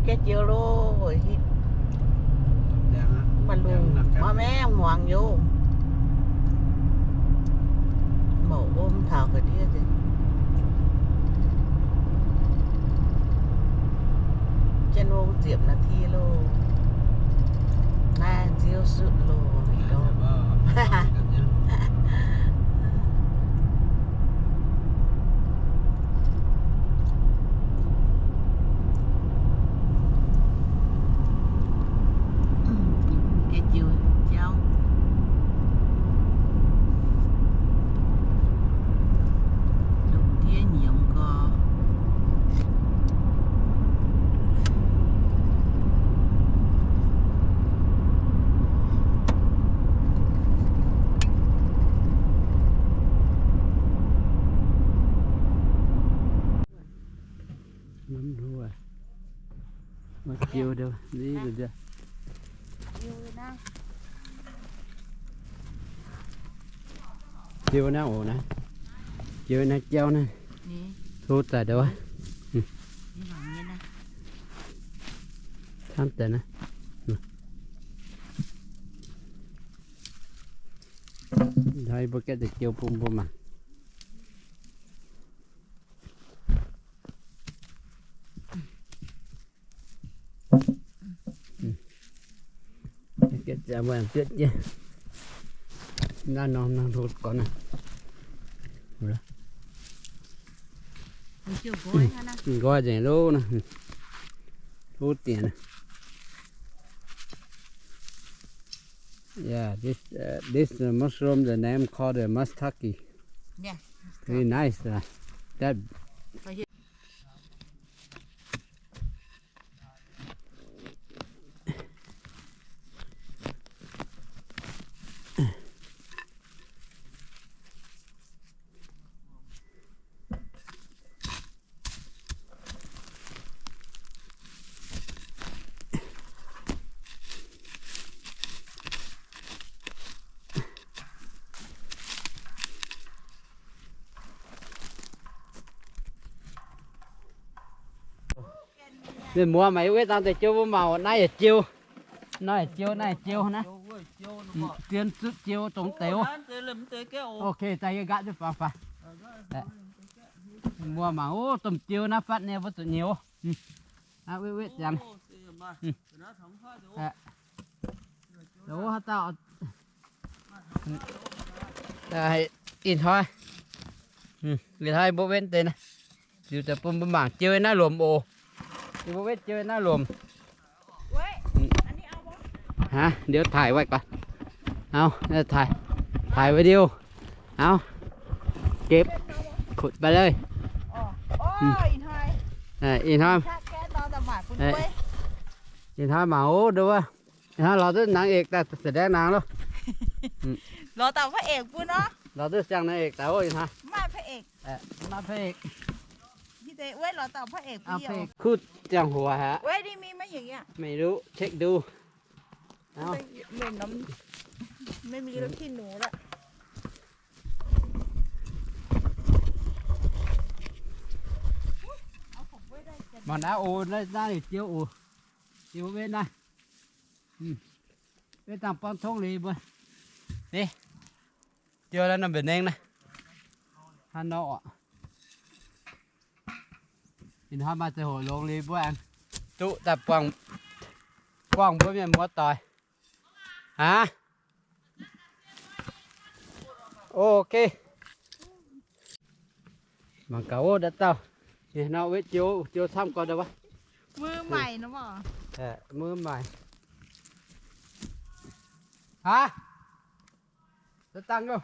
Ga'jiou loh, hitv. Maaih lungh, maaih maengh muangx yoc. Mouc om taux ga'ndiev nzengc. Jienv wong ziepc นาที loh. Naaiv nziouv sutv loh, mv dongh. Ga'jiou jauv. Lungh ndiev nyiemz nqoi. Jiou naaiv oc naaiv. Jiou naaiv jauv naaiv. Hlo daaih ndau wuov. Camv deix naaiv. Hnoi mbuo gaeqv deix jiou bun mbuo mangc. Naaiv norm norm hlo gorn naaiv. Nqoi nzengc lov naaiv. Hlo diex naaiv. Yeah, this, uh, this, uh, mushroom, the name called the maitake. Yeah. Very nice. Uh, that Mienh muoz, maaih wetv dangh deix jiou mbuo mangc. Naaiv yietc jiou, naaiv yietc jiou, naaiv yietc jiou naaiv. Zien zutv jiou dongh deix. Ok, daaih yie nqaatv duqv faaux faaux. Mienh muoz mangc, o, domh jiou naaiv fatv nyei, mbuo zuqc nyouz. Naaiv wetv wetv ziangx. Haaix dauh ih hnoi, ih hnoi mbuo wetv deix naaiv, ziux daaih bun mbuo mangc jiou naaiv lomc oc. Yie mbuo wetv jiou naaiv lomc. Hnangv, liuz taaih waaic gaax. Auv, taaih, taaih video. Auv, เก็บ ขุดไปเลย. Ih hnoi, ih hnoi mangc oc, nduov wuov. Ih hnoi lorz duqv นางเอก daaih แสดงนาง loh. Lorz dauh พระเอก bun nor. Lorz duqv siang นางเอก daaih oc ih hnoi. Maaih พระเอก. Maaih พระเอก. Kuv ziangh hoc haic. ไม่รู้ check ดู. Mangc naaiv oc, naaiv yietc jiou oc. Jiou wetv naaiv. Wetv dangh buangv tongv liuz mbuo. Ni, jiou naaiv norm mbiaec nengh naaiv. Hnangv nor oc. Ih hnoi maaih ziangh hoc longx liuz mbuo aengx duqv daaih buangh, buangh mbuo mienh muoz doic. Aav, ok. Mangc gaax wuov dauh dauh. Ninh nor wetv jiou, jiou camv gorn ndau wuov. มือใหม่ nor maah. มือใหม่. Haav, daaih dangh loh.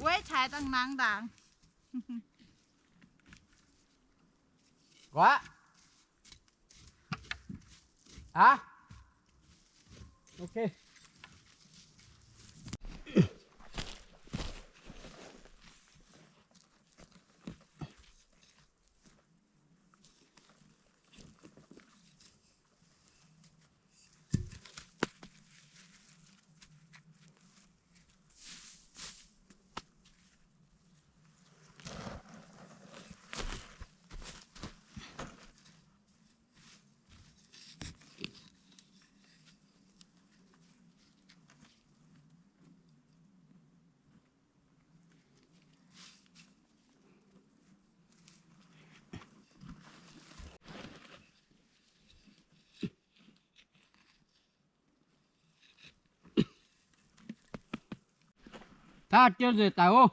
Wetv cai dangh nangv ndaangc. Guaav. Aav, ok. Daaih jienv nzengc daaih oc.